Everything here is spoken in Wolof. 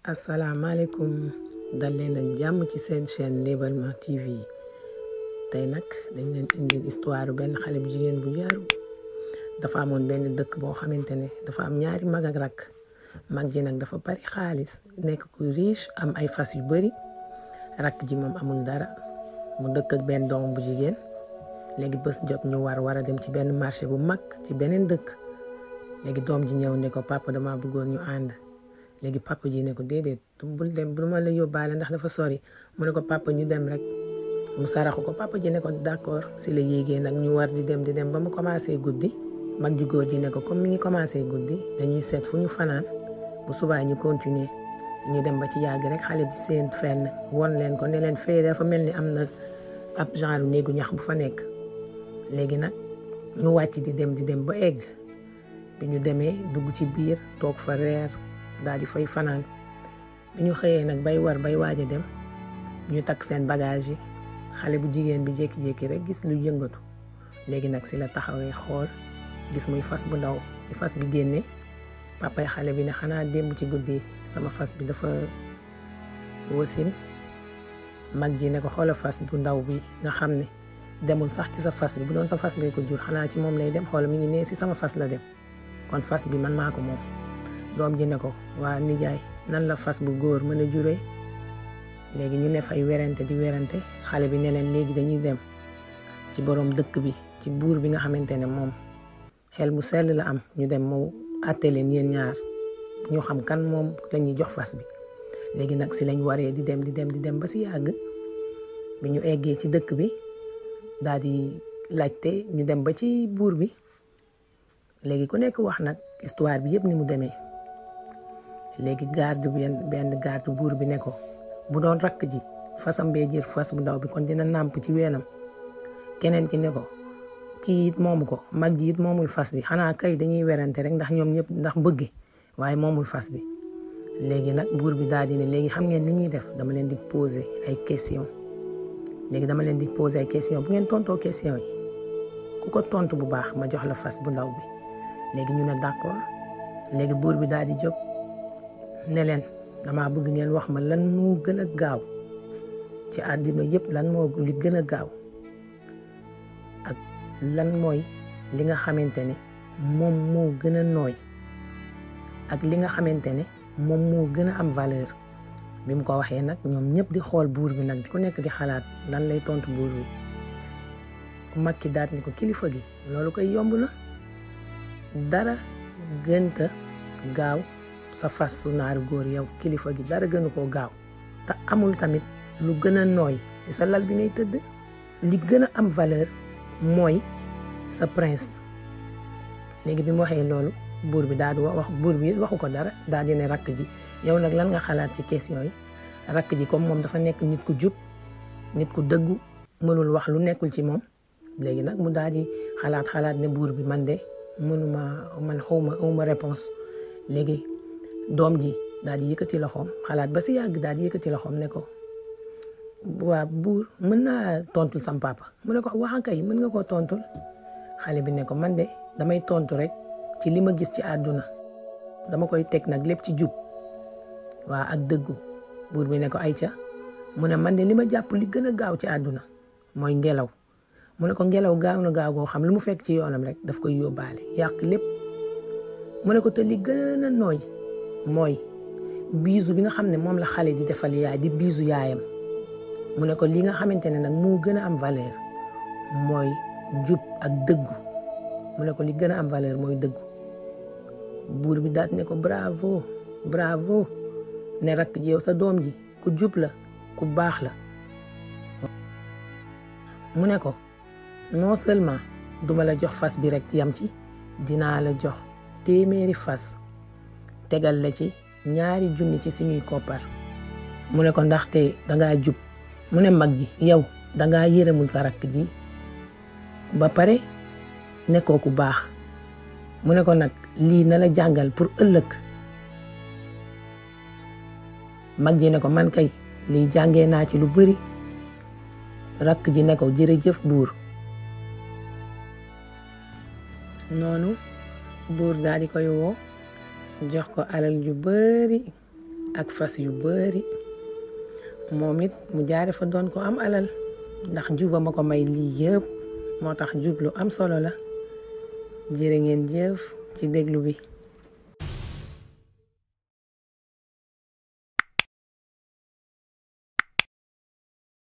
asalaamaaleykum dal leen ak jàmm ci seen chaîne Librement TV tey nag dañ leen indil histoire benn xale bu jigéen bu yaru dafa amoon benn dëkk boo xamante ne dafa am ñaari mag ak rakk mag ji nag dafa bari xaalis nekk ku riche am ay fas yu bari rakk ji moom amul dara mu dëkk ak benn doom bu jigéen léegi bés jot ñu war a dem ci benn marché bu mag ci beneen dëkk léegi doom ji ñëw ne ko papa dama bëggoon ñu ànd léegi papa ji ne ko déedéet bul dem bu ma la yóbbaale ndax dafa sori mu ne ko papa ñu dem rek mu saraxu ko papa ji ne ko d'accord si la yéegee nag ñu war di dem ba mu commencé guddi mag ju góor ji ne ko comme mi ngi commencé guddi dañuy seet fu ñu fanaan bu subaa ñu continuer ñu dem ba ci yàgg rek xale bi seen fenn won leen ko ne leen fee dafa mel ni am na ab genre néegu ñax bu fa nekk léegi nag ñu wàcc di dem ba egg bi ñu demee dugg ci biir toog fa reer daal di fay fanaan bi ñu xëyee nag bay waaj a dem ñu takk seen bagage yi xale bu jigéen bi jékki-jékki rek gis lu yëngatu léegi nag si la taxawee xool gis muy fas bu ndaw bi fas bi génnee papay xale bi ne xanaa démb ci guddi sama fas bi dafa wasin mag ji ne ko xoola fas bu ndaw bi nga xam ne demul sax ci sa fas bi bu doon sa fas bee ko jur xanaa ci moom lay dem xoola mi ngi nee si sama fas la dem kon fas bi man maa ko moom doom ji ne ko waa nijaay nan la fas bu góor mën a juree léegi ñu ne fay werante di werante xale bi ne leen léegi dañuy dem ci borom dëkk bi ci buur bi nga xamante ne moom xel mu sell la am ñu dem mu àtte leen yéen ñaar ñu xam kan moom lañuy jox fas bi léegi nag si lañ waree di dem ba si yàgg bi ñu eggee ci dëkk bi daal di laajte ñu dem ba ci buur bi léegi ku nekk wax nag histoire bi yëpp ni mu demee léegi benn garde buur bi ne ko bu doon rakk ji fasam bee jël fas bu ndaw bi kon dina nàmp ci weenam keneen ki ne ko kii it moomu ko mag ji it moomul fas bi xanaa kay dañuy werante rek ndax ñoom ñëpp ndax bëgge waaye moomul fas bi léegi nag buur bi daal di ne léegi xam ngeen ni ñuy def dama leen di poser ay question bu ngeen tontoo question yi ku ko tontu bu baax ma jox la fas bu ndaw bi léegi ñu ne d'accord léegi buur bi daal di jóg ne leen dama bëgg ngeen wax ma lan moo gën a gaaw ci àddina yëpp lan moo li gën a gaaw ak lan mooy li nga xamante ne moom moo gën a nooy ak li nga xamante ne moom moo gën a am valeur bi mu ko waxee nag ñoom ñëpp di xool buur bi nag di ku nekk di xalaat lan lay tontu buur bi ku mag ki daat ni ko kilifa gi loolu koy yomb na dara gënta gaaw sa fas su naaru góor yow kilifa gi dara gënu koo gaaw te amul tamit lu gën a nooy ci sa lal bi ngay tëdd li gën a am valeur mooy sa prince léegi bi mu waxee loolu buur bi daal di wax buur bi waxu ko dara daal di ne rakk ji yow nag lan nga xalaat ci question yi rakk ji comme moom dafa nekk nit ku jub nit ku dëggu mënul wax lu nekkul ci moom léegi nag mu daal di xalaat ne buur bi man de man xawma réponse léegi doom ji daal di yëkkati loxoom xalaat ba si yàgg daal di yëkkati loxoom ne ko waa buur mën naa tontul sam papa mu ne ko waxa kay mën nga koo tontul xale bi ne ko man de damay tontu rek ci li ma gis ci àdduna dama koy teg nag lépp ci jub waa ak dëggu buur bi ne ko ayca mu ne man de li ma jàpp li gën a gaaw ci àdduna mooy ngelaw mu ne ko ngelaw gaaw na gaaw goo xam lu mu fekk ci yoonam rek daf koy yóbbaale yàq lépp mu ne ko te li gën a nooy mooy biisu bi nga xam ne moom la xale di defal yaay di biisu yaayam mu ne ko li nga xamante ne nag moo gën a am valeur mooy jub ak dëggu mu ne ko li gën a am valeur mooy dëggu buur bi daat ne ko bravo ne rakk ji yow sa doom ji ku jub la ku baax la mu ne ko non seulement duma la jox fas bi rek yam ci dinaa la jox 100 fas tegal la ci 2 junni ci suñuy koppar mu ne ko ndaxte dangaa jub mu ne mag ji yow dangaa yërëmul sa rakk ji ba pare nekkoo ku baax mu ne ko nag lii na la jàngal pour ëllëg mag ji ne ko man kay lii jàngee naa ci lu bari rakk ji ne ko jërëjëf buur noonu buur daal di koy woo jox ko alal ju bari ak fas yu bari moom it mu jaare fa doon ko am alal ndax juba ma ko may lii yëpp moo tax jub lu am solo la jërë ngeen jëf ci déglu bi